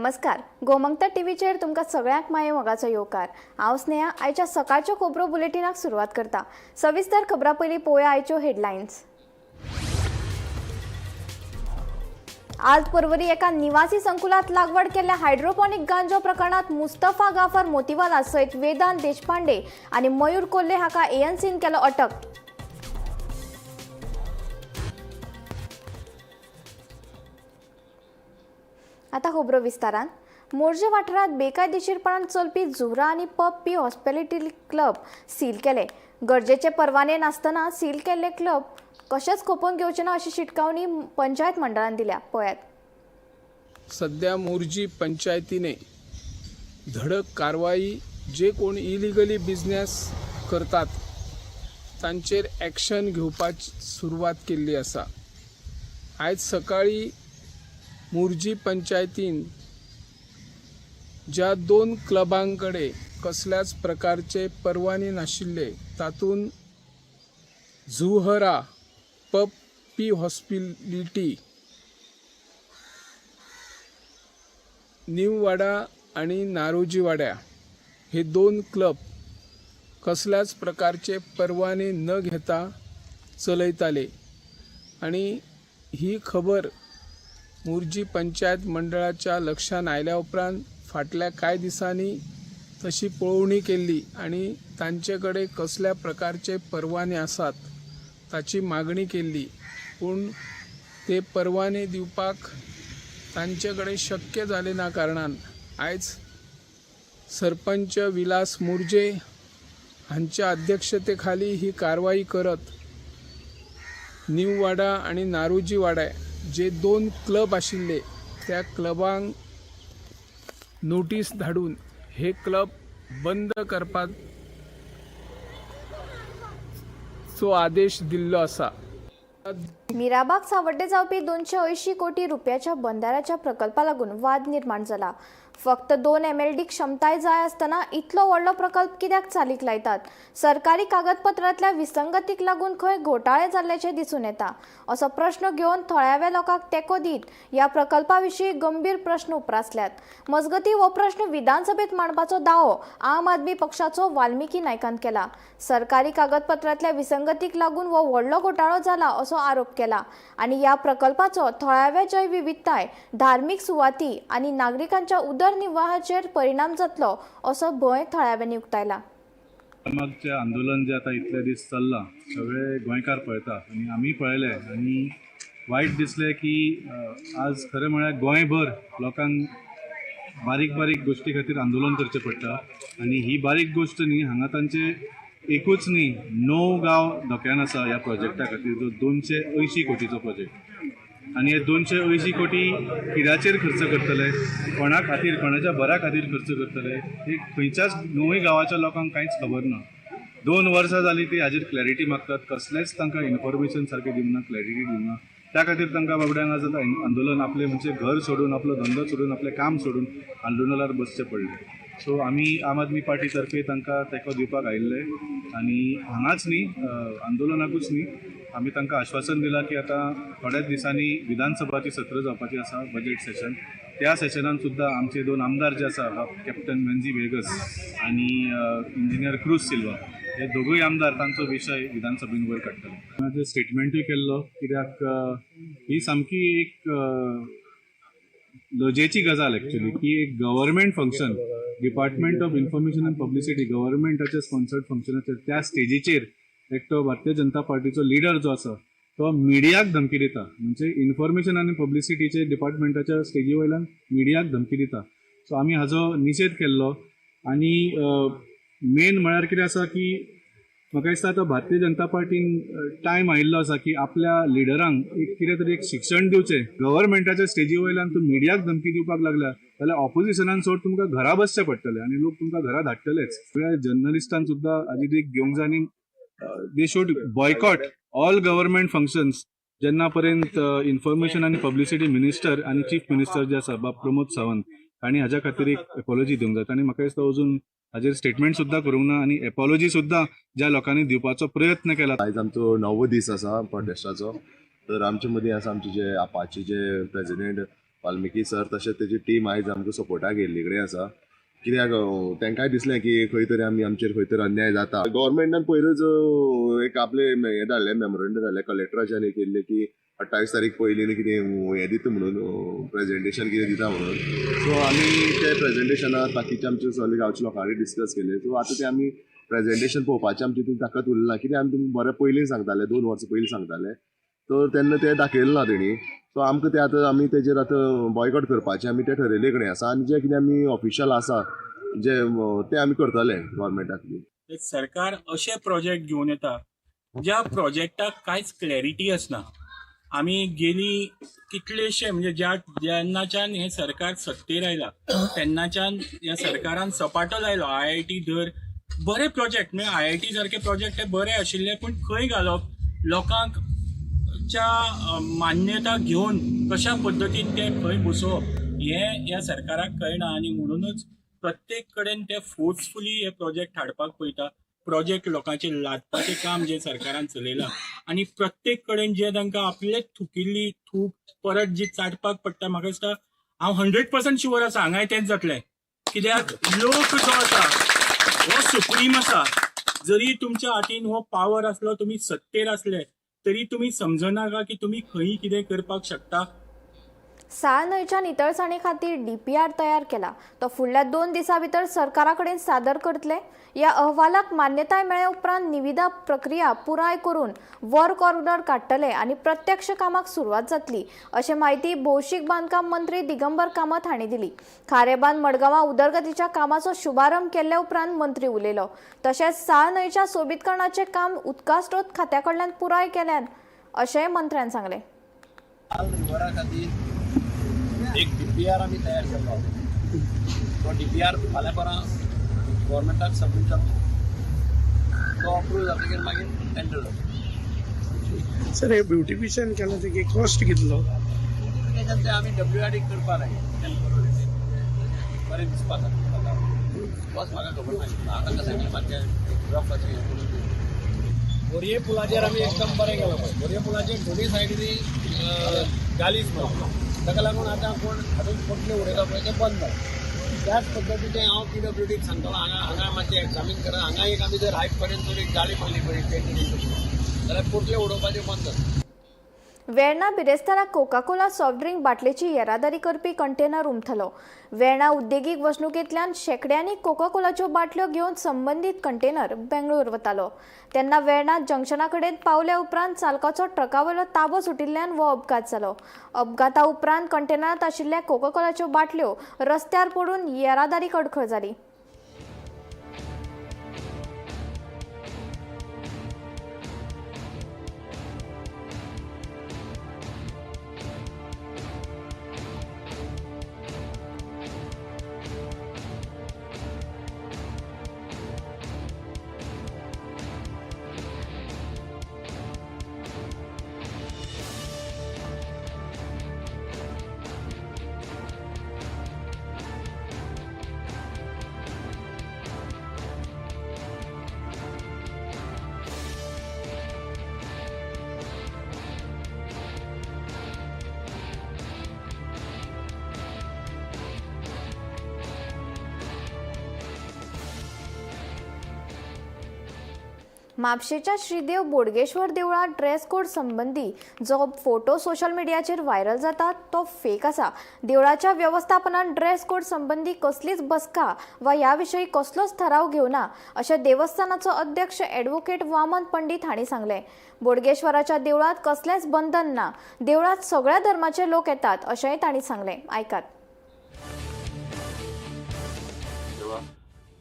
नमस्कार, गोमंतक टीव्हीचेर तुमकां सगळ्यांक माये मोगाचो येवकार. हांव स्नेहा आयच्या सकाळच्यो खबरो बुलेटिनाक सुरवात करता. सविस्तर खबरां पयलीं पळोवया आयच्यो हेडलायन्स. आज पर्वरी एका निवासी संकुलात लागवड केल्ल्या हायड्रोपॉनिक गांजो प्रकरणात मुस्तफा गाफर मोतीवाला सयत वेदांत देशपांडे आनी मयूर कोल्हे हाका एएनसीन केलो अटक. आता खबरो विस्तारान. मोरजे वाठारांत बेकायदेशीरपणान चलपी झुरा आनी pub P hospitality club seal केले. गरजेचे परवाने नासतना सील केल्ले क्लब कशेंच खोपोवन घेवचे ना अशी शिटकावणी पंचायत मंडळान दिल्या. पळयात. सध्या मोरजी पंचायतीने धडक कारवाई, जे कोण इलिगली बिजनेस करतात तांचेर एक्शन घेवपाची सुरवात केल्ली आसा. आयज सकाळी मोरजी पंचायतीन ज्या दोन क्लबां कडेन कसल्याच प्रकारचे परवाने नाशिल्ले तातूंत झुहरा पब पी हॉस्पिलिटी न्यूवाडा आणि नारोजीवाड्या हे दोन क्लब कसल्याच प्रकारचे परवाने न घेता चलयताले आणि ही खबर मोरजी पंचायत मंडळाच्या लक्षात आयल्या उपरांत फाटल्या कांय दिसांनी तशी पळोवणी केल्ली आणि तांचे कडेन कसल्या प्रकारचे परवाने आसात ताची मागणी केल्ली, पूण ते परवाने दिवपाक तांचे कडेन शक्य जालें ना. कारणान आयज सरपंच विलास मुर्जे हांच्या अध्यक्षते खाली ही कारवाई करत न्यूवाडा आनी नारोजी वाडा जे दोन क्लब आशिल्ले त्या क्लबांक नोटीस धाडून हे क्लब बंद करपाचो आदेश दिल्लो आसा. मिराबाग सावड्डे जावपी 280 कोटी रुपयाच्या बंदाऱ्याच्या प्रकल्पा लागून वाद निर्माण जाला. फक्त 2 MLD क्षमताय जाय आसतना इतलो व्हडलो प्रकल्प कित्याक चालीक लायतात? सरकारी कागदपत्रांतल्या विसंगतीक लागून खंय घोटाळे जाल्ल्याचें दिसून येता असो प्रश्न घेवन थळाव्या लोकांक तेंको दीत ह्या प्रकल्पा विशीं गंभीर प्रश्न उप्रासल्यात. मजगतीं हो प्रश्न विधानसभेत मांडपाचो दावो आम आदमी पक्षाचो वाल्मिकी नायकान केला. सरकारी कागदपत्रांतल्या विसंगतीक लागून हो व्हडलो घोटाळो जाला असो आरोप केला आनी ह्या प्रकल्पाचो थळाव्या जैवविविधताय, धार्मीक सुवाती आनी नागरिकांच्या उदरनिर्वाहाचेर परिणाम जातलो असो भंय थळाव्यांनी उक्तायला. मागचें आंदोलन जें आतां इतले दीस चल्लां सगळे गोंयकार पळयता आनी आमी पळयलें आनी वायट दिसलें की आज खरें म्हळ्यार गोंयभर लोकांक बारीक बारीक गोश्टी खातीर आंदोलन करचें पडटा आनी ही बारीक गोश्ट न्ही, हांगा तांचे एकूच न्ही 9 गांव धोक्यान आसा ह्या प्रोजेक्टा खातीर, जो 280 कोटीचो प्रोजेक्ट. आनी हे 280 कोटी कित्याचेर खर्च करतले, कोणा खातीर, कोणाच्या बऱ्या खातीर खर्च करतले, हे खंयच्याच 9 गांवाच्या लोकांक कांयच खबर ना. 2 वर्सां जालीं ती हाजेर क्लॅरिटी मागतात, कसलेंच तांकां इन्फॉर्मेशन सारकें दिवंक ना, क्लॅरिटी दिवंक ना. त्या खातीर तांकां बाबड्यांक आज आतां आंदोलन आपलें म्हणजे घर सोडून, आपलो धंदो सोडून, आपलें काम सोडून आंदोलनार बसचें पडलें. सो आमी आम आदमी पार्टी तर्फे तांकां तेंको दिवपाक आयिल्ले आनी हांगाच न्ही, आंदोलनाकूच न्ही, आमी तांकां आश्वासन दिलां की आतां थोड्याच दिसांनी विधानसभाची सत्र जावपाची आसा, बजेट सेशन. त्या सेशनान सुद्दां आमचे 2 आमदार जे आसा, कॅप्टन वेन्झी वेगस आनी इंजिनियर क्रूज सिल्वा, हे दोगूय आमदार तांचो विशय विधानसभेन वयर काडटले. म्हाजें स्टेटमेंटूय केल्लो कित्याक ही सामकी एक लजेची गजाल एक्चुअली की एक government function, department of information and publicity गव्हर्मेंटाचे sponsored फंक्शनाचेर त्या स्टेजीचेर एकटो भारतीय जनता पार्टीचो लिडर जो आसा तो मिडियाक धमकी दिता, म्हणजे इन्फॉर्मेशन आनी पब्लिसिटीचे डिपार्टमेंटाच्या स्टेजी वयल्यान मिडियाक धमकी दिता. सो आमी हाजो निशेध केल्लो आनी मेन म्हळ्यार कितें आसा की म्हाका दिसता आतां भारतीय जनता पार्टीन टायम आयिल्लो आसा की आपल्या लिडरांक एक कितें तरी एक शिक्षण दिवचें. गव्हर्मेंटाच्या स्टेजी वयल्यान तूं मिडियाक धमकी दिवपाक लागल्या जाल्यार ऑपोजिशनान सोड तुमकां घरा बसचें पडटलें आनी लोक तुमकां घरा धाडटलेच. सगळ्या जर्नलिस्टान सुद्दां हाजी देख घेवंक जाय आनी they should boycott all government functions जेन्ना पर्यंत इन्फॉर्मेशन आनी पब्लिसिटी मिनिस्टर आनी चीफ मिनिस्टर जे आसा बाब प्रमोद सावंत हांणी हाज्या खातीर एक एपॉलॉजी दिवंक जाय. आनी म्हाका दिसता अजून हाजेर स्टेटमेंट सुद्दां करूंक ना आनी एपॉलॉजी सुद्दां ज्या लोकांनी दिवपाचो प्रयत्न केला. आयज आमचो 9वो दीस आसा प्रोटेस्टाचो. तर आमचे मदीं आसा आमचे जे आपाचे जे प्रेजिडेंट वाल्मिकी सर तशें तेजी टीम आयज आमकां सपोर्टाक येयल्ली कडेन आसा. कित्याक तांकांय दिसलें की खंय तरी आमी आमचेर खंय तरी अन्याय जाता. गव्हर्मेंटान पयरूच एक आपलें हें धाडलें, मेमोरंडम धाडलें कलेक्टराच्यान हें केल्लें की 28 तारीख पयलीं न्ही कितें हें दिता म्हणून, प्रेजेंटेशन कितें दिता म्हणून. सो आमी ते प्रेजेंटेशनाक बाकीचे आमचे सगळे गांवच्या लोकां कडेन डिस्कस केलें. सो आतां तें आमी प्रेजेंटेशन पळोवपाचें आमचे तितून ताकद उरलें ना. कित्याक आमी तुमकां बरें पयलीं सांगताले, 2 वर्सां पयलीं सांगताले, तर तेन्ना तें दाखयलें ना तेणी. सो आमकां तें आतां आमी तेजेर आतां बॉयकॉट करपाचें आमी तें ठरयल्ले कडेन आसा आनी जें कितें आमी ऑफिशियल आसा जे तें आमी करतले गव्हर्मेंटाक. सरकार अशे प्रोजेक्ट घेवन येता ज्या प्रोजेक्टाक कांयच क्लॅरिटी आसना. आमी गेली कितलेशे म्हणजे ज्या जेन्नाच्यान हें सरकार सत्तेर आयलां तेन्नाच्यान ह्या सरकारान सपाटो लायलो. IIT धर बरे प्रोजेक्ट, म्हणजे IIT सारके प्रोजेक्ट हे बरे आशिल्ले, पूण खंय घालप, लोकांक च्या मान्यता घेवन कशा पद्दतीन ते खंय बसोवप हें ह्या सरकाराक कळना. आनी म्हणूनच प्रत्येक कडेन ते फोर्सफुली हे प्रोजेक्ट हाडपाक पळयता. प्रोजेक्ट लोकांचे लादपाचें काम जें सरकारान चलयलां आनी प्रत्येक कडेन जे तांकां आपले थुकिल्ली थूक परत जी चाटपाक पडटा, म्हाका दिसता हांव 100% शुअर आसा हांगाय तेंच जातलें. कित्याक लोक जो आसा हो सुप्रीम आसा. जरी तुमच्या हातीन हो पावर आसलो, तुमी सत्तेर आसले तरी तुमी समजनाका की तुमी खंय कितें करपाक शकता. साळ न्हंयच्या नितळसाणे खातीर DPR तयार केला, तो फुडल्या 2 दिसां भितर सरकारा कडेन सादर करतले. ह्या अहवालाक मान्यताय मेळ्ळे उपरांत निविदा प्रक्रिया पुराय करून वर्क ऑर्डर काडटले आनी प्रत्यक्ष कामाक सुरवात जातली, अशें म्हायती भौशीक बांदकाम मंत्री दिगंबर कामत हांणी दिली. खारेबांद मडगांवां उदरगतीच्या कामाचो शुभारंभ केल्ल्या उपरांत मंत्री उलयलो. तशेंच साळ न्हंयच्या सोबीतकरणाचें काम उदका स्रोत खात्या कडल्यान पुराय केल्यान अशेंय मंत्र्यान सांगलें. एक DPR आमी तयार केल्लो, तो DPR फाल्यां परां गव्हर्मेंटाक सबमीट जातलो, तो अप्रूव जातकीर मागीर टेंडर जातलो. सर, हे ब्युटिफिकेशन केलां ते कॉस्ट कितलो? ब्युटिफिकेशन ते आमी WRD करपा जाय, बरें दिसपा खातीर. बस म्हाका खबर ना, हांव तांकां सांगलें मातशें रफ अशें हें करून दी. बोरये पुलाचेर आमी एकदम बरें केलां पळय. बोरये पुलाचेर दोनूय सायडींनी गालीच मारलो, ताका लागून आतां कोण हातूंत पोटल्यो उडयता पळय तें बंद जालें. त्याच पद्दतीचें हांव PWDक सांगतलो, हांगा हांगा मातशें एग्जामीन करा. हांगा एक आमी जर हायट पर्यंत जर एक गाडी मारली पळय पेंट जाल्यार पोटल्यो उडोवपाचें बंद जाता. वेर्णा बिरेस्तारा कोकाकोला सॉफ्ट ड्रिंक बाटलेची येरादारी करपी कंटेनर उमथलो. वेर्णा उद्देगीक वसणुकेंतल्यान शेंकड्यांनी कोकाकोलाच्यो बाटल्यो घेवन संबंदीत कंटेनर बेंगळूर वतालो. तेन्ना वेर्णा जंक्शना कडेन पावल्या उपरांत चालकाचो ट्रकावयलो ताबो सुटिल्ल्यान हो अपघात जालो. अपघाता उपरांत कंटेनरांत आशिल्ल्या कोकाकोलाच्यो बाटल्यो रस्त्यार पडून येरादारीक अडखळ जाली. म्हापशेच्या श्रीदेव बोडगेश्वर देवळांत ड्रेस कोड संबंदी जो फोटो सोशल मिडियाचेर व्हायरल जाता तो फेक आसा. देवळाच्या वेवस्थापनान ड्रेस कोड संबंदी कसलीच बसका वा ह्या विशयी कसलोच थाराव घेवना अशें देवस्थानाचो अध्यक्ष ॲडव्होकेट वामन पंडीत हांणी सांगलें. बोडगेश्वराच्या देवळांत कसलेंच बंधन ना, देवळांत सगळ्या धर्माचे लोक येतात अशेंय तांणी सांगलें. आयकात.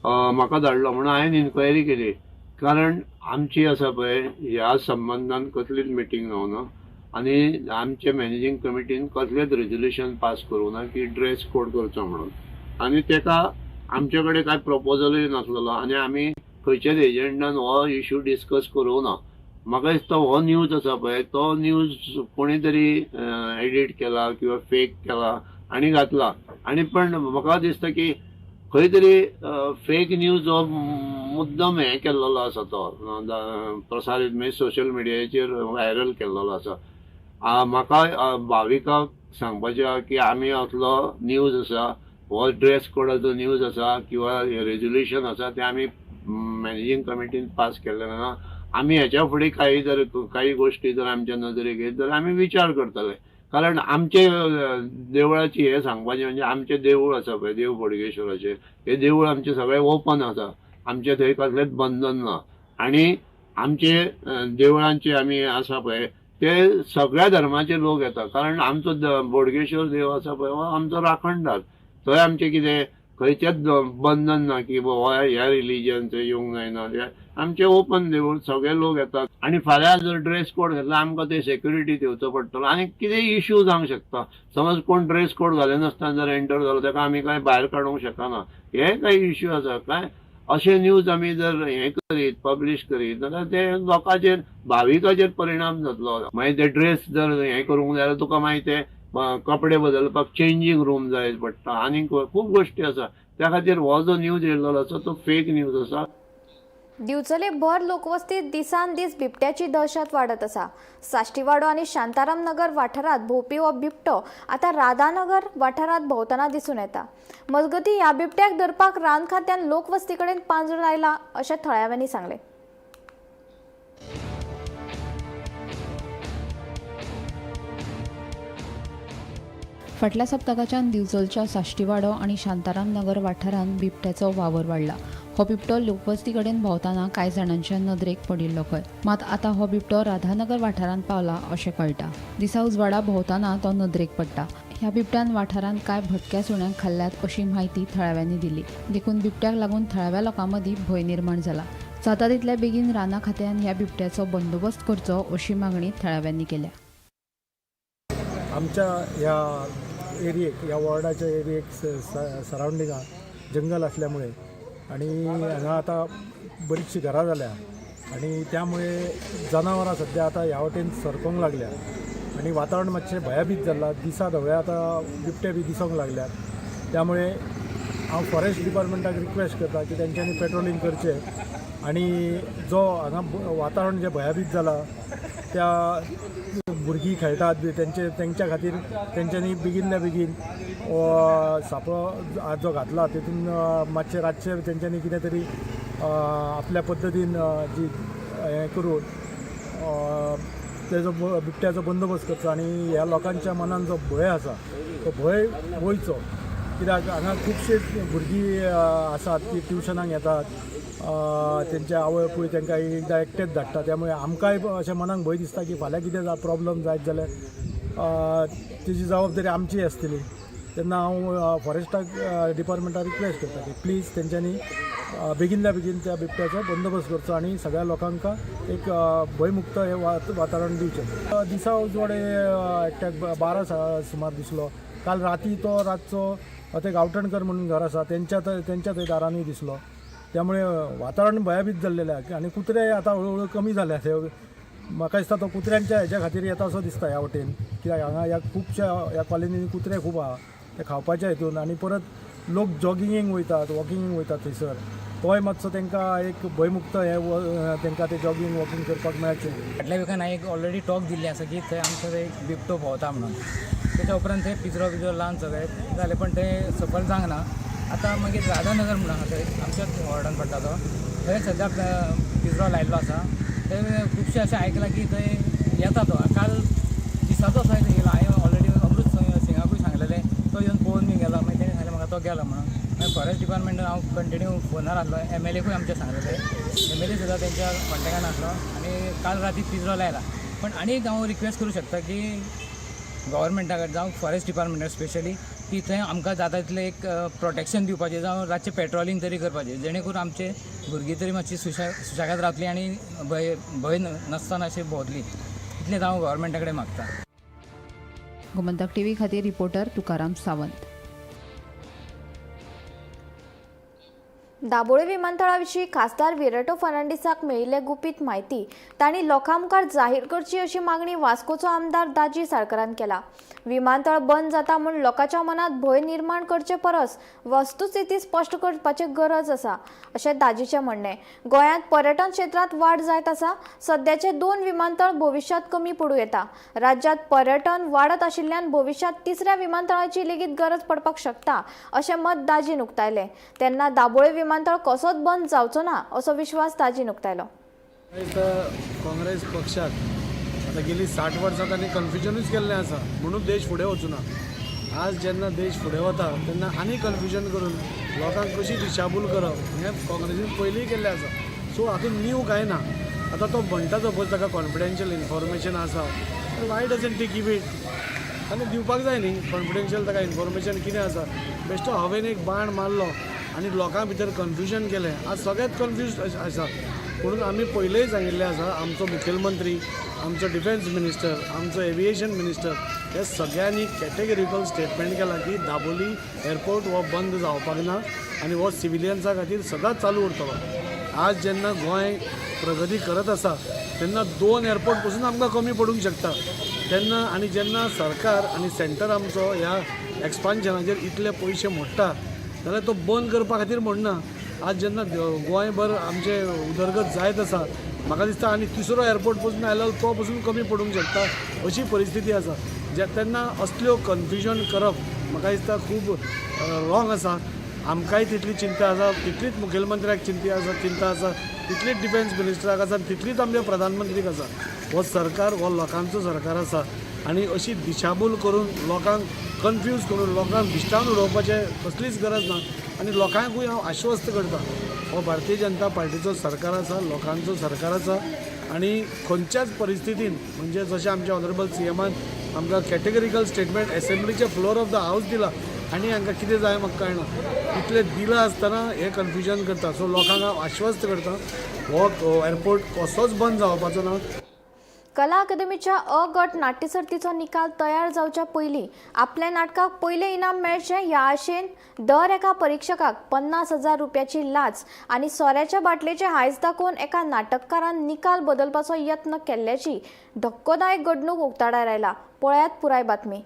म्हाका धाडलो म्हणून हांवें इन्क्वायरी केली, कारण आमची आसा पळय ह्या संबंदान कसलीच मिटींग जावना आनी आमचे मॅनेजींग कमिटीन कसलेच रेजोल्युशन पास करूं ना की ड्रेस कोड करचो म्हणून. आनी तेका आमचे कडेन कांय प्रपोजलूय नासलेलो आनी आमी खंयच्याच एजंटान हो इशू डिस्कस करूं ना. म्हाका दिसता हो न्यूज आसा पळय तो न्यूज कोणी तरी एडिट केला किंवा फेक केला आनी घातला. आनी पण म्हाका दिसता की खंय तरी फेक न्यूज हो मुद्दम हें केल्लो आसा, तो प्रसारीत म्हणजे सोशल मिडियाचेर व्हायरल केल्लो आसा. म्हाका भाविकांक सांगपाचें आहा की आमी असलो न्यूज आसा, हो ड्रेस कोडाचो न्यूज आसा किंवा रेजोल्युशन आसा तें आमी मॅनेजींग कमिटीन पास केल्लें ना. आमी हेच्या फुडें काही जर काही गोश्टी जर आमच्या नदरेक येत जाल्यार आमी विचार करतले. कारण आमचे देवळाची हें सांगपाचें म्हणजे आमचें देवूळ आसा पळय, देव बोडगेश्वराचें हें देवूळ आमचें सगळें ओपन आसा, आमचें थंय कसलेंच बंधन ना. आनी आमचे देवळांचे आमी आसा पळय ते सगळ्या धर्माचे लोक येता, कारण आमचो बोडगेश्वर देव आसा पळय हो आमचो राखणदार. थंय आमचें कितें खंयचेंच बंधन ना की बाबा ह्या रिलीजन थंय येवंक जायना, आमचें ओपन देवूळ, सगळे लोक येतात. आनी फाल्यां जर ड्रेस कोड घातला आमकां ते सेक्युरिटी दिवचो पडटलो आनी कितेंय इश्यू जावंक शकता. समज कोण ड्रेस कोड घालिनासतना जर एंटर जालो ताका आमी कांय भायर काडूंक शकना, हे कांय इश्यू आसा. कांय अशे न्यूज आमी जर हें करीत पब्लीश करीत जाल्यार ते लोकांचेर भाविकाचेर परिणाम जातलो. मागीर ते ड्रेस जर हें करूंक जाय जाल्यार तुका मागीर ते कपडे बदलपाक चेंजींग रूम जाय पडटा, आनी खूब गोश्टी आसा. त्या खातीर हो जो न्यूज येयल्लो आसा तो फेक न्यूज आसा. दिवचले भर लोकवस्तीत दिसान दीस बिबट्याची दहशत वाडत आसा. साश्टीवाडो आनी शांताराम नगर वाठारांत भोंवपी हो बिबटो आतां राधानगर वाठारांत भोंवतना दिसून येता. मजगतीं ह्या बिबट्याक धरपाक रान खात्यान लोकवस्ती कडेन पांजरो लायला अशें थळाव्यांनी सांगलें. फाटल्या सप्तकाच्यान दिवचलच्या साश्टीवाडो आनी शांताराम नगर वाठारांत बिबट्याचो वावर वाडला. हो बिबटो लोकवस्ती कडेन भोंवतना कांय जाणांच्या नदरेक पडिल्लो खंय, मात आतां हो बिबटो राधानगर वाठारांत पावला अशें कळटा. दिसा उजवाडा भोंवतना तो नदरेक पडटा. ह्या बिबट्यान वाठारांत कांय भटक्या सुण्यांक खाल्ल्यात अशी म्हायती थळाव्यांनी दिली. देखून बिबट्याक लागून थळाव्या लोकां मदीं भंय निर्माण जाला. जाता तितल्या बेगीन राना खात्यान ह्या बिबट्याचो बंदोबस्त करचो अशी मागणी थळाव्यांनी केल्या. आमच्या ह्या एरियेक, ह्या वॉर्डाच्या एरियेक सरावंडिंगाक जंगल असल्यामुळे आणि हांगा आतां बरीचशी घरां जाल्या आणि त्यामुळे जनावरां सद्या आतां ह्या वटेन सरकोंक लागल्या आणि वातावरण मातशें भयभीत जालां. दिसा धवळे आतां बिबटे बी दिसोंक लागल्यात. त्यामुळे हांव फॉरेस्ट डिपार्टमेंटाक रिक्वेस्ट करता की तेंच्यांनी पेट्रोलिंग करचें आणि जो हांगा वातावरण जें भयभीत जालां त्या भुरगीं खेळटात बी तेंच्या खातीर तेंच्यांनी बेगीनल्या बेगीन सापळो आज जो घातला तेतून मातशें रातचें तेंच्यांनी कितें तरी आपल्या पद्दतीन जी हें करून तेजो बिबट्याचो बंदोबस्त करचो आनी ह्या लोकांच्या मनान जो भंय आसा तो भंय वयचो. कित्याक हांगा खुबशीं भुरगीं आसात ती ट्युशनाक येतात, तेंचे आवय बापूय तांकां एकदां एकटेच धाडटा. त्यामुळे आमकांय अशें मनाक भंय दिसता की फाल्यां कितें प्रॉब्लम जायत जाल्यार तेजी जबाबदारी आमची आसतली. तेन्ना हांव फॉरेस्टाक डिपार्टमेंटाक रिक्वेस्ट करता की प्लीज तेंच्यांनी बेगीनल्या बेगीन त्या बिबट्याचो बंदोबस्त करचो आनी सगळ्या लोकांक एक भंयमुक्त हें वातावरण दिवचें. दिसा उजवाडे एकट्याक 12 सुमार दिसलो. काल राती तो रातचो ते गांवठणकर म्हणून घर आसा तेंच्या थंय दारांनी दिसलो. त्यामुळे वातावरण भयभीत जाल्लेलें आहा आनी कुत्रे आतां हळूहळू कमी जाल्या. ते म्हाका दिसता तो कुत्र्यांच्या हेच्या खातीर येता असो दिसता ह्या वटेन. कित्याक हांगा ह्या खुबश्या ह्या कॉलनीनी कुत्रे खूब आहा ते खावपाच्या हितून आनी परत लोक जॉगिंगेक वयतात, वॉकिंगेक वयतात थंयसर तोय मातसो तांकां एक भंयमुक्त हें तांकां ते जॉगिंग वॉकिंग करपाक मेळचें. फाटल्या विकान हांवें एक ऑलरेडी टॉक दिल्ली आसा की थंय आमचो एक बिबटो भोंवता म्हणून. तेच्या उपरांत थंय पिजरो बिजरो लावन सगळें जालें, पण थंय सफल जावंक ना. आतां मागीर राधानगर म्हणून आसा थंय आमच्याच वॉर्डान पडटा तो, थंय सद्या पिजरो लायिल्लो आसा. थंय खुबशें अशें आयकलां की थंय येता तो. काल दिसाचो थंय येयलो. हांवें ऑलरेडी अमृत सिंगाकूय सांगलेलें, तो येवन पळोवन बी गेलो. मागीर तेणें सांगलें म्हाका तो गेलो म्हणून. मागीर फॉरेस्ट डिपार्टमेंटान हांव कंटिन्यू फोनार आसलो, एमएलएकूय आमच्या सांगलेलें, एमएलए सुद्दां तेंच्या कॉन्टेक्टान आसलो आनी काल राती पिजरो लायला. पण आनी एक हांव रिक्वेस्ट करूं शकता की गव्हर्मेंटा कडेन जावं फॉरेस्ट डिपार्टमेंटाक स्पेशली की थंय आमकां जाता तितलें एक प्रोटेक्शन दिवपाचें, जावं रातचें पेट्रोलिंग तरी करपाचें, जेणे करून आमचे भुरगीं तरी मातशी सुशेगाद रावतलीं आनी भंय भंय नासतना अशें भोंवतलीं. इतलेंच हांव गव्हर्मेंटा कडेन मागता. गोमंतक टीव्ही खातीर रिपोर्टर तुकाराम सावंत. दाबोळे विमानतळाविशीं खासदार विरेटो फर्नांडीसाक मेळिल्ले गुपीत म्हायती तांणी लोकां मुखार जाहीर करची अशी मागणी वास्कोचो आमदार दाजी साळकरान केला. विमानतळ बंद जाता म्हूण लोकांच्या मनांत भंय निर्माण करचे परस वस्तुस्थिती स्पश्ट करपाची गरज आसा अशें दाजीचें म्हणणें. गोंयांत पर्यटन क्षेत्रांत वाड जायत आसा. सद्याचे 2 विमानतळ भविश्यांत कमी पडूं येता. राज्यांत पर्यटन वाडत आशिल्ल्यान भविश्यांत तिसऱ्या विमानतळाची लेगीत गरज पडपाक शकता अशें मत दाजीन उक्तायलें. तेन्ना दाबोळे विमानतळ कसोच बंद जावचो ना असो विश्वास दाजीन उक्तायलो. काँग्रेस पक्षाक आतां गेली 60 वर्सां तांणी कन्फ्युजनूच केल्लें आसा, म्हणून देश फुडें वचूना. आज जेन्ना देश फुडें वता तेन्ना आनी कन्फ्युजन करून लोकांक कशी दिशाभूल करप हें काँग्रेसीन पयलींय केल्लें आसा. सो हातूंत न्यू कांय ना. आतां तो म्हणटा सपोज ताका कॉन्फिडेन्शियल इन्फॉर्मेशन आसा, why doesn't he give it? ताणें दिवपाक जाय न्ही कॉन्फिडेन्शियल ताका इन्फॉर्मेशन कितें आसा. बेश्टो हांवें एक बाण मारलो आनी लोकां भितर कन्फ्युजन केलें. आज सगळेच कन्फ्यूज आसा. म्हणून आमी पयलींय सांगिल्लें आसा, आमचो मुखेलमंत्री, आमचो डिफेन्स मिनिस्टर, आमचो एविएशन मिनिस्टर हे सगळ्यांनी कॅटेगरिकल स्टेटमेंट केलां की दाबोली एअरपोर्ट हो बंद जावपाक ना आनी हो सिविलियन्सा खातीर सदांच चालू उरतलो. आज जेन्ना गोंय प्रगती करत आसा तेन्ना 2 एअरपोर्ट पसून आमकां कमी पडूंक शकता तेन्ना, आनी जेन्ना सरकार आनी सेंटर आमचो ह्या एक्सपान्शनाचेर इतले पयशे मोडटा जाल्यार तो बंद करपा खातीर म्हणना. आज जेन्ना गोंयभर आमचे उदरगत जायत आसा, म्हाका दिसता आनी तिसरो एअरपोर्ट पसून आयलो तो पसून कमी पडूंक शकता अशी परिस्थिती आसा. जे तेन्ना असल्यो कन्फ्युजन करप म्हाका दिसता खूब रॉंग आसा. आमकांय तितली चिंता आसा, तितलीच मुखेलमंत्र्याक चिंता आसा, तितलीच डिफेन्स मिनिस्टराक आसा, तितलीच आमच्या प्रधानमंत्रीक आसा. हो सरकार हो लोकांचो सरकार आसा आनी अशी दिशाभूल करून लोकांक कन्फ्यूज करून लोकांक भिश्टावन उडोवपाचें कसलीच गरज ना. आनी लोकांकूय हांव आश्वस्त करता, हो भारतीय जनता पार्टीचो सरकार आसा, लोकांचो सरकार आसा आनी खंयच्याच परिस्थितीन म्हणजे जशें आमच्या ऑनरेबल सीएमान आमकां कॅटेगरिकल स्टेटमेंट एसेंब्लीच्या फ्लोर ऑफ the house दिला आनी हांकां कितें जाय म्हाका कळना. इतलें दिलां आसतना हें कन्फ्युजन करता. सो लोकांक हांव आश्वस्त करता, हो एअरपोर्ट कसोच बंद जावपाचो ना. कला अकादमीच्या अ गट नाट्यसर्तीचो निकाल तयार जावच्या पयलीं आपल्या नाटकाक पयलें इनाम मेळचें ह्या आशेन दर एका परिक्षकाक 50,000 रुपयाची लाच आनी सोऱ्याच्या बाटलेचे हांयस दाखोवन एका नाटककारान निकाल बदलपाचो यत्न केल्ल्याची धक्कोदायक घडणूक उक्ताडार आयला. पळयात पुराय बातमी.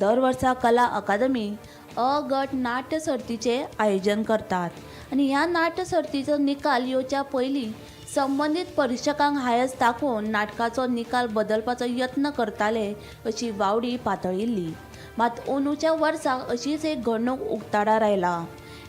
दर वर्सा कला अकादमी अ गट नाट्य सर्तीचें आयोजन करतात आनी ह्या नाट्य सर्तीचो निकाल येवच्या पयलीं संबंदीत परिक्षकांक हांयस दाखोवन नाटकाचो निकाल बदलपाचो यत्न करताले अशी वावडी पातळिल्ली. मात अंदूच्या वर्सा अशीच एक घडणूक उक्ताडार आयला.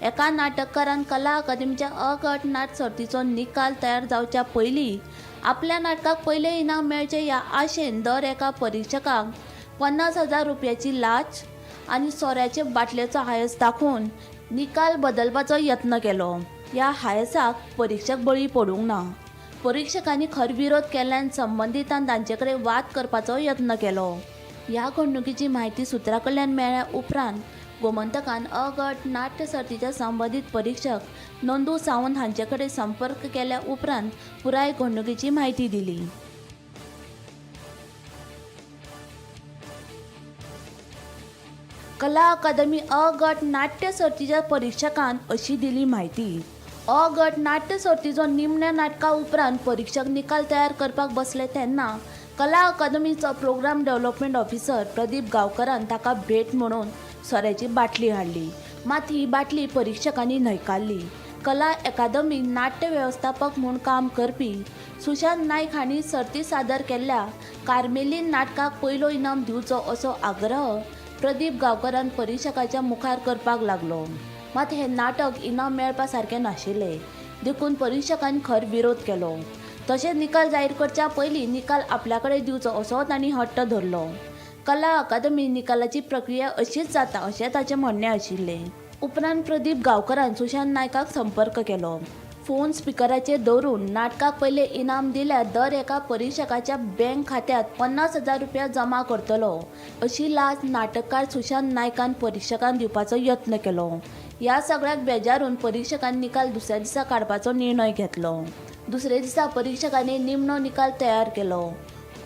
एका नाटककारान कला अकादमीच्या अ गट नाट्य सर्तीचो निकाल तयार जावच्या पयलीं आपल्या नाटकाक पयलें इनाम मेळचें ह्या आशेन दर एका परिक्षकांक 50,000 रुपयाची लाच आनी सोऱ्याचे बाटलेचो हांयस दाखोवन निकाल बदलपाचो यत्न केलो. ह्या हांयसाक परिक्षक बळी पडूंक ना. परिक्षकांनी खर विरोध केल्ल्यान संबंदितान तांचे कडेन वाद करपाचो यत्न केलो. ह्या घडणुकीची म्हायती सुत्रा कडल्यान मेळ्ळ्या उपरांत गोमंतकान अ गट नाट्य सर्तीचे संबंदीत परिक्षक नंदू सावंत हांचे कडेन संपर्क केल्या उपरांत पुराय घडणुकीची म्हायती दिली. कला अकादमी अ गट नाट्य सर्तीच्या परिक्षकान अशी दिली म्हायती. अ गट नाट्य सर्तीचो निमण्या नाटका उपरांत परिक्षक निकाल तयार करपाक बसले तेन्ना कला अकादमीचो प्रोग्राम डेव्हलपमेंट ऑफिसर प्रदीप गांवकरान ताका भेट म्हणून सोऱ्याची बाटली हाडली. मात ही बाटली परिक्षकांनी न्हयकारली. कला अकादमी नाट्य वेवस्थापक म्हूण काम करपी सुशांत नायक हांणी सर्ती सादर केल्ल्या कार्मेलीन नाटकाक पयलो इनाम दिवचो असो आग्रह प्रदीप गांवकरान परिक्षकाच्या मुखार करपाक लागलो. मात हें नाटक इनाम मेळपा सारकें नाशिल्लें देखून परिक्षकांनी खर विरोध केलो. तशेंच निकाल जाहीर करच्या पयलीं निकाल आपल्या कडेन दिवचो असो तांणी हट्ट धरलो. कला अकादमी निकालाची प्रक्रिया अशीच जाता अशें ताचें म्हणणें आशिल्लें. उपरांत प्रदीप गांवकरान सुशांत नायकाक संपर्क केलो. फोन स्पिकराचेर दवरून नाटकाक पयलें इनाम दिल्यार दर एका परिक्षकाच्या बँक खात्यांत 50,000 रुपया जमा करतलो अशी लाच नाटककार सुशांत नायकान परिक्षकांक दिवपाचो यत्न केलो. ह्या सगळ्याक बेजारून परिक्षकान निकाल दुसऱ्या दिसा काडपाचो निर्णय घेतलो. दुसऱ्या दिसा परिक्षकांनी निमणो निकाल तयार केलो.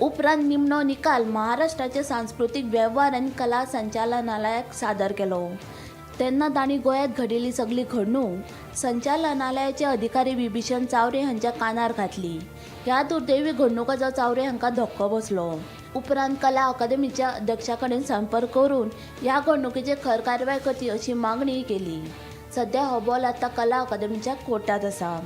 उपरांत निमणो निकाल महाराष्ट्राचे सांस्कृतीक वेव्हार आनी कला संचालनालयाक सादर केलो. तेन्ना तांणी गोंयांत घडिल्ली सगली घडणूक संचालनालयाचे अधिकारी विभीषण चावरे हांच्या कानार घातली. ह्या दुर्दैवी घडणुकाचो चावरे हांकां धक्को बसलो. उपरांत कला अकादमीच्या अध्यक्षा कडेन संपर्क करून ह्या घडणुकेचेर खर कारवाय करची अशी मागणी केली. सध्या हो बॉल आतां कला अकादमीच्या कोर्टांत आसा.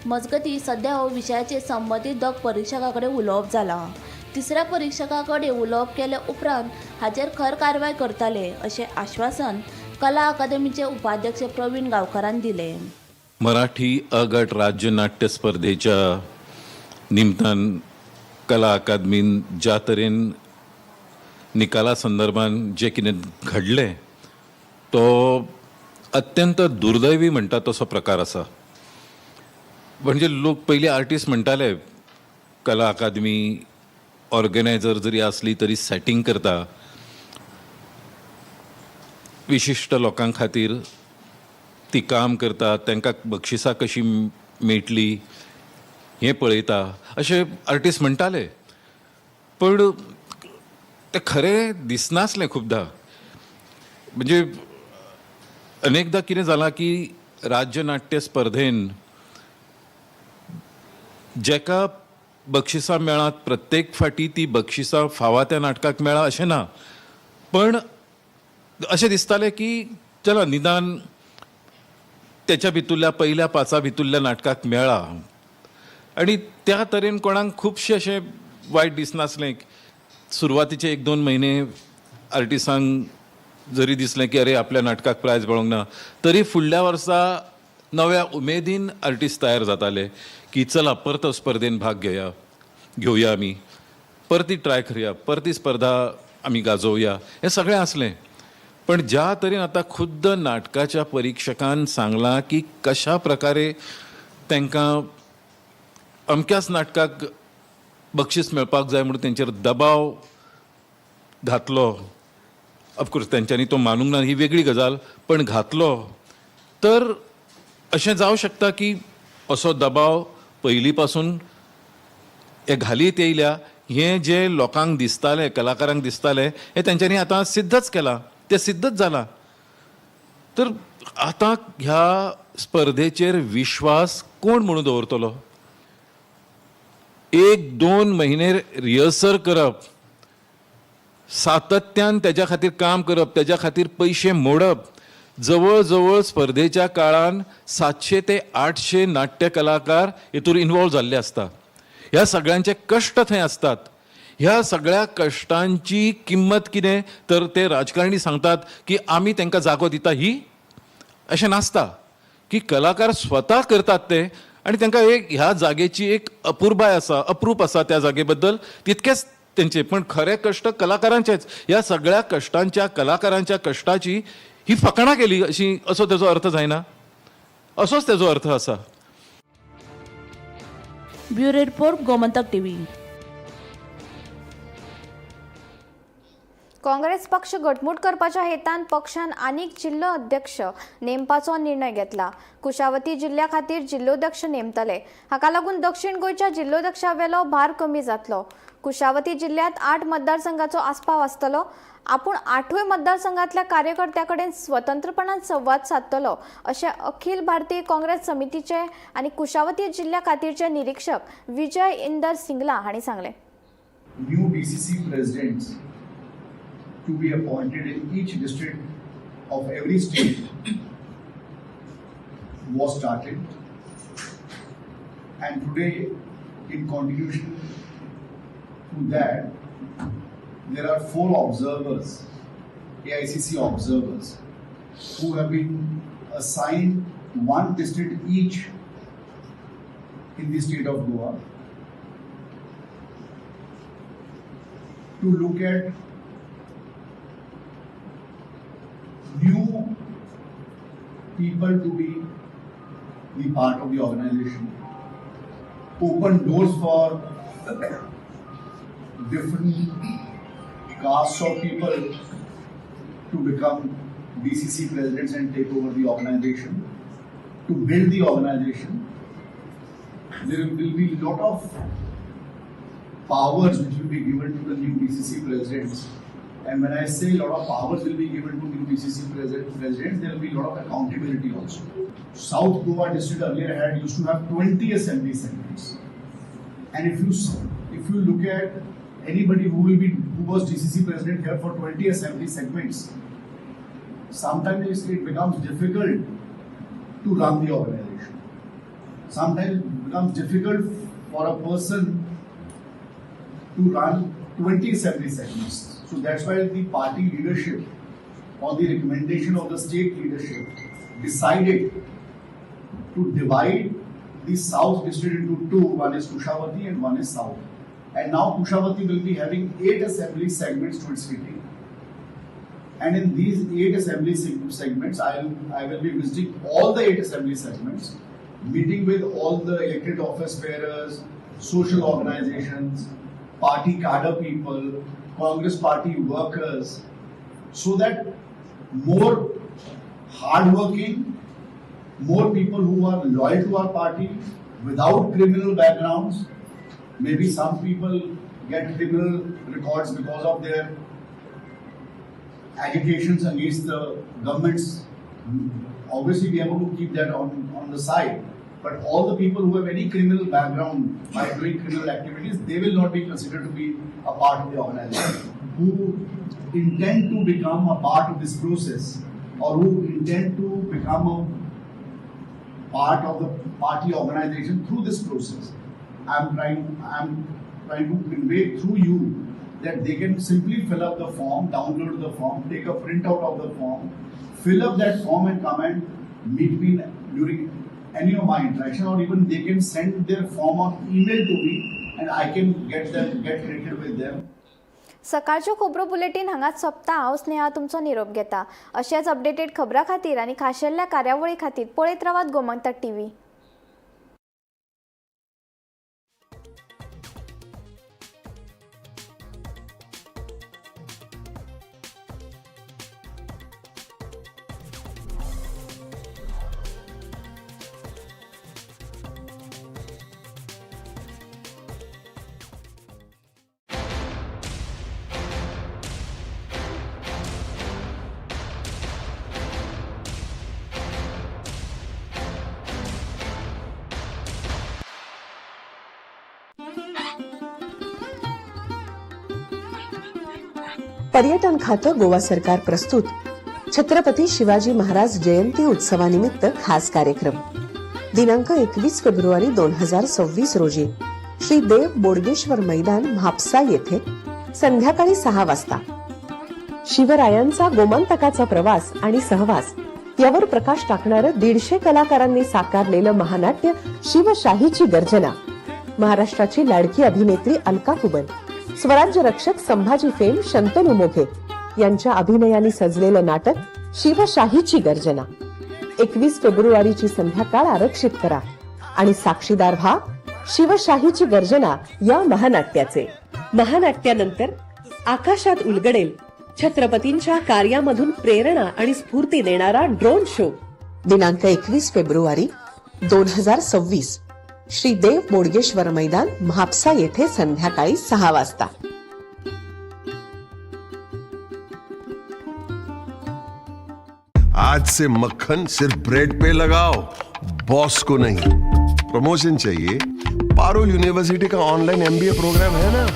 मजगतीं सध्या हो विशयाचेर संबंदीत दोग परिक्षकां कडेन उलोवप जालां. तिसऱ्या परिक्षका कडेन उलोवप केले उपरांत हाचेर खर कारवाय करतले अशें आश्वासन कला अकादमीचे उपाध्यक्ष प्रवीण गांवकारान दिलें. मराठी अ गट राज्य नाट्य स्पर्धेच्या निमतान कला अकादमीन ज्या तरेन निकाला संदर्भान जें कितें घडलें तो अत्यंत दुर्दैवी म्हणटा तसो प्रकार आसा. म्हणजे लोक पयलीं आर्टिस्ट म्हणटाले कला अकादमी ऑर्गनायझर जरी आसली तरी सेटींग करता, विशिश्ट लोकां खातीर ती काम करता, तांकां बक्षिसां कशीं मेळटली हें पळयता अशें आर्टिस्ट म्हणटाले. पण तें खरें दिसनासलें खुबदां. म्हणजे अनेकदां कितें जालां की राज्य नाट्य स्पर्धेन जेका बक्षिसां मेळात प्रत्येक फाटी ती बक्षिसां फावा त्या नाटकाक मेळा अशें ना, पण अशें दिसतालें की चला निदान त्याच्या भितुल्ल्या पयल्या पांचा भितुल्ल्या नाटकाक मेळा. आनी त्या तरेन कोणाक खुबशें अशें वायट दिसनासलें. सुरवातीचे 1-2 म्हयने आर्टिस्टांक जरी दिसलें की अरे आपल्या नाटकाक प्रायज मेळोंक ना, तरी फुडल्या वर्सा नव्या उमेदीन आर्टिस्ट तयार जाताले की चला परत स्पर्धेन भाग घेवया आमी, परती ट्राय करूया, परती स्पर्धा आमी गाजोवया, हें सगळें आसलें. पण ज्या तरेन आतां खुद्द नाटकाच्या परिक्षकान सांगलां की कशा प्रकारे तांकां अमक्याच नाटकाक बक्षीस मेळपाक जाय म्हणून तेंचेर दबाव घातलो. ऑफकोर्स तेंच्यांनी तो मानूंक ना ही वेगळी गजाल, पण घातलो तर अशें जावं शकता की असो दबाव पयलीं पासून हे घालीत येयल्या हें जें लोकांक दिसतालें, कलाकारांक दिसतालें, हें तेंच्यांनी आतां सिद्धच केलां, तें सिद्धच जालां. तर आतां ह्या स्पर्धेचेर विश्वास कोण म्हणून दवरतलो? 1-2 म्हयने रिहर्सल करप, सातत्यान तेज्या खातीर काम करप, तेज्या खातीर पयशे मोडप, जवळ जवळ स्पर्धेच्या काळान 700 ते 800 नाट्य कलाकार हेतूर इन्वॉल्व जाल्ले आसता. ह्या सगळ्यांचे कश्ट थंय आसतात. ह्या सगळ्या कश्टांची किंमत कितें तर ते राजकारणी सांगतात की आमी तांकां जागो दिता, ही अशें नासता की कलाकार स्वता करतात ते आनी तांकां एक ह्या जागेची एक अपुरबाय आसा, अप्रूप आसा त्या जागे बद्दल तितकेच तेंचे, पण खरे कश्ट कलाकारांचेच. ह्या सगळ्या कश्टांच्या कलाकारांच्या कश्टाची ही फकाणां केली अशी असो तेजो अर्थ जायना, असोच तेजो अर्थ आसा. Bureau report, Gomantak TV. Congress पक्ष घटमूट करपाच्या हेतान पक्षान आनीक जिल्लो अध्यक्ष नेमपाचो निर्णय घेतला. कुशावती जिल्ल्या खातीर जिल्लोध्यक्ष नेमतले. हाका लागून दक्षिण गोंयच्या जिल्लोध्यक्षावेलो भार कमी जातलो. कुशावती जिल्ल्यांत 8 मतदारसंघाचो आस्पाव आसतलो. आपूण 8 मतदारसंघांतल्या कार्यकर्त्यां कडेन स्वतंत्रपणान संवाद सादतलो अशें अखिल भारतीय काँग्रेस समितीचे आनी कुशावती जिल्ल्या खातीरचे निरीक्षक विजय इंदर सिंगला हांणी सांगलें. New DCC presidents to be appointed in each district of every state was started, and today in continuation to that there are 4 observers, AICC observers, who have been assigned 1 district each in the state of Goa to look at new people to be the part of the organization, open doors for different castes of people to become DCC presidents and take over the organization, to build the organization. There will be a lot of powers which will be given to the new DCC presidents. And when I say a lot of powers will be given to new DCC presidents, there will be a lot of accountability also. South Goa district earlier used to have 20 assembly segments. And if you look at anybody who was DCC president here for 20 assembly segments, sometimes it becomes difficult to run the organization. Sometimes it becomes difficult for a person to run 20 assembly segments. So that's why the party leadership, on the recommendation of the state leadership, decided to divide the South district into two. One is Kushavati and one is South. And now Kushavati will be having 8 assembly segments to its kitty. And in these 8 assembly segments, I will be visiting all the 8 assembly segments, meeting with all the elected office bearers, social organizations, party cadre people, Congress party workers, so that more hardworking, more people who are loyal to our party without criminal backgrounds. Maybe some people get criminal records because of their agitations against the governments. Obviously, we are going to keep that on the side. But all the people who have any criminal background by doing criminal activities, they will not be considered to be a part of the organization. Who intend to become a part of this process, or who intend to become a part of the party organization through this process, I'm trying to convey through you that they can simply fill up the form, download the form, take a printout of the form, fill up that form and come and meet me during any of my interaction, or even they can send their form on email to me and I can get connected with them. सकाळच्यो खबरो bulletin हांगाच सोंपता. हांव स्नेहा तुमचो निरोप घेता. अशेच updated खबरां खातीर आनी खाशेल्या कार्यावळी खातीर पळयत रावात गोमंतक टीव्ही. पर्यटन खातं गोवा सरकार प्रस्तुत छत्रपती शिवाजी महाराज जयंती उत्सवानिमित्त खास कार्यक्रम दिनांक 21 फेब्रुवारी 2026 रोजी श्री देव बोडगेश्वर मैदान म्हापसा येथे संध्याकाळी 6 वाजता शिवरायांचा गोमंतकाचा प्रवास आणि सहवास यावर प्रकाश टाकणारं 150 कलाकारांनी साकारलेलं महानाट्य शिवशाहीची गर्जना. महाराष्ट्राची लाडकी अभिनेत्री अलका कुबल, स्वराज्य रक्षक संभाजी फेम शंतनू मोघे यांच्या अभिनयाने सजलेलं नाटक शिवशाहीची गर्जना. 21 फेब्रुवारीची संध्याकाळ आरक्षित करा आणि साक्षीदार व्हा शिवशाहीची गर्जना या महानाट्याचे. महानाट्यानंतर आकाशात उलगडेल छत्रपतींच्या कार्यामधून प्रेरणा आणि स्फूर्ती देणारा ड्रोन शो. दिनांक 21 फेब्रुवारी 2026 श्री देव बोडगेश्वर मैदान म्हापसा येथे संध्याकाळी 6 वाजता. आज से मक्खन सिर्फ ब्रेड पे लगाओ, बॉस को नहीं. प्रमोशन चाहिए? पारुल यूनिवर्सिटी का ऑनलाइन एमबीए प्रोग्राम है ना.